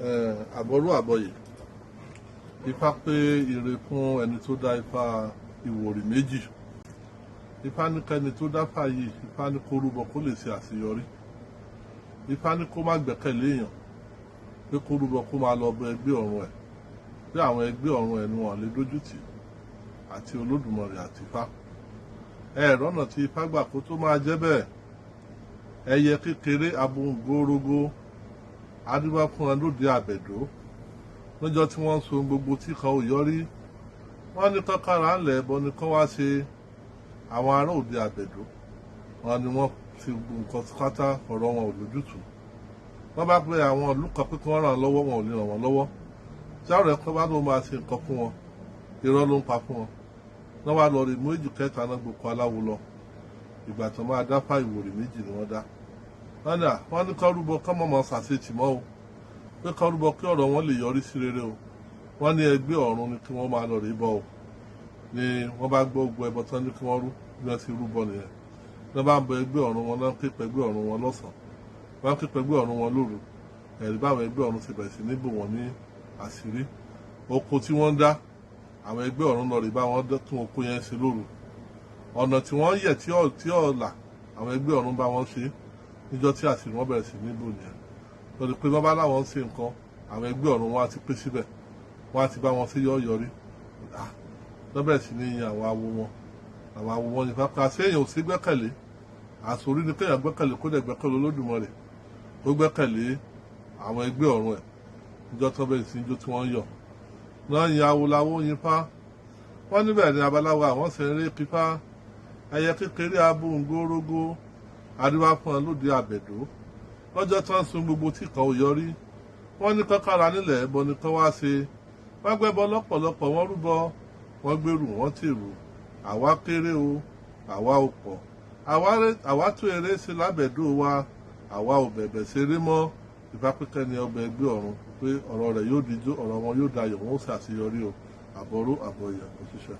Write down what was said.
Àbọrú àbọyè. Ifá pé ire fún ẹni tó dá ifá ìwòrì méjì. Ifá ní kẹ́ni tó dáfá yìí, Ifá ní kó rúbọ kó lè ṣe àṣeyọrí. Ifá ní kó má gbẹ́kẹ̀lé èèyàn, pé kó rúbọ kó máa lọ bọ ẹgbẹ́ ọ̀run ẹ̀, pé àwọn ẹgbẹ́ ọ̀run ẹ̀ ni wọ́n lè dójú tì, àti Olódùmarè àti Ifá. Ẹ rọ́nà tí Ifá gbà kó tó máa jẹ́ bẹ́ẹ̀. Ẹyẹ kékeré abohùngórógó adúbá fún ẹ lóde àbẹ̀dó níjọ́ tí wọ́n ń so gbogbo tí kan ò yọrí. Wọ́n ní kọ́kàrà ńlẹ̀ ẹbọ ni kán wá ṣe. Àwọn ará òde àbẹ̀dó wọn ni wọ́n ti nǹkan kátá, ọ̀rọ̀ wọn ò lójútùú. Wọ́n bá pe àwọn ìlú kan pé kí wọ́n ràn án lọ́wọ́, wọn ò lè ràn wọ́n lọ́wọ́. Tí àwọn ẹ̀kọ́ bá ló máa ṣe nǹkan fún wọn, irọ́ ló ń pa fún wọn. Wọ́n wá lọ rí méjì kẹta náà gbogbo aláwo lọ. Ìgbà tó máa dá fá, ìwòrì méjì ni wọ́n dá. Wọ́n ní à wọ́n ní kán rúbọ, kán mọ̀mọ́ ṣàṣetì mọ́ o, pé kán rúbọ kí ọ̀rọ̀ wọn lè yọrí sí rere o. Wọ́n ní ẹgbẹ́ ọ̀run ni kí wọ́n máa lọ rí bọ́ o. Ni wọ́n bá gbọ́ gbọ́ ẹbọ tán ní kí wọ́n rú bí wọ́n ti rúbọ nìyẹn. Ní wọ́n bá ń bọ ẹgbẹ́ ọ̀run wọn náà, képe ẹgbẹ́ ọ̀run wọn lọ́sàn-án, wọ́n képe ẹgbẹ́ ọ̀run wọn lóru. Ẹ̀rí báwọn ẹgbẹ́ ọ̀run ti bẹ̀rẹ̀ sí ní bò wọ́n ní àṣírí. Oko tí wọ́n ń dá, àwọn ẹgbẹ́ ọ̀run lọ rí bá wọn tún oko yẹn ṣe lóru. Ọ̀nà tí wọ́n yẹ̀ tí ọ̀ là, àwọn ẹgbẹ́ ọ̀run bá wọn ṣe. Níjọ́ tí àṣírí wọn bẹ̀rẹ̀ sí ní bò nìyẹn, lórí pé wọ́n bá láwọn ń ṣe nǹkan, àwọn ẹgbẹ́ ọ̀run wọn á ti pé síbẹ̀, wọ́n á ti bá wọn ṣe yọ́ yọrí. Lọ́ bẹ̀rẹ̀ sí ní yan àwọn awo wọn. Àwọn awo wọn nípa pé àṣé èèyàn ò sí gbẹ́kẹ̀lé. Àsòrí ni kéèyàn gbẹ́kẹ̀lé, kó dẹ̀ gbẹ́kẹ̀lé Olódùmarè, kó gbẹ́kẹ̀lé àwọn ẹgbẹ́ ọ̀run ẹ̀. Níjọ́ tó bẹ̀rẹ̀ sí ní jó tí wọ́n ń yọ̀ náà, yin awo làwọn yin fá. Wọ́n níbẹ̀ ni abaláwo àwọn sì ń rí pípa ẹyẹ kékeré abóhùngórógó adúbá fún ẹ lóde àbẹ̀dó lọ́jọ́ tó ń sun gbogbo tí kan ò yọrí. Wọ́n ní kọ́kára nílẹ̀, ẹbọ ni kán wá ṣe. Wọ́n gbẹ́bọ lọ́pọ̀lọpọ̀, wọ́n rúbọ, wọ́n gbèrú, wọ́n tèrú. Àwa kéré o, àwa ò pọ̀, àwa tó eré ṣe lábẹ́dó wa, àwa ò bẹ̀bẹ̀ ṣeré mọ́. Ìfapẹ́kẹ́ ni ọbẹ̀ ẹgbẹ́ ọ̀run pé ọ̀rọ̀ rẹ̀ yóò díjú, ọ̀rọ̀ wọn yóò dayọ̀, wọn ó ṣàṣeyọrí o. Àbọ̀rú àbọ̀yẹ̀ òṣìṣẹ́.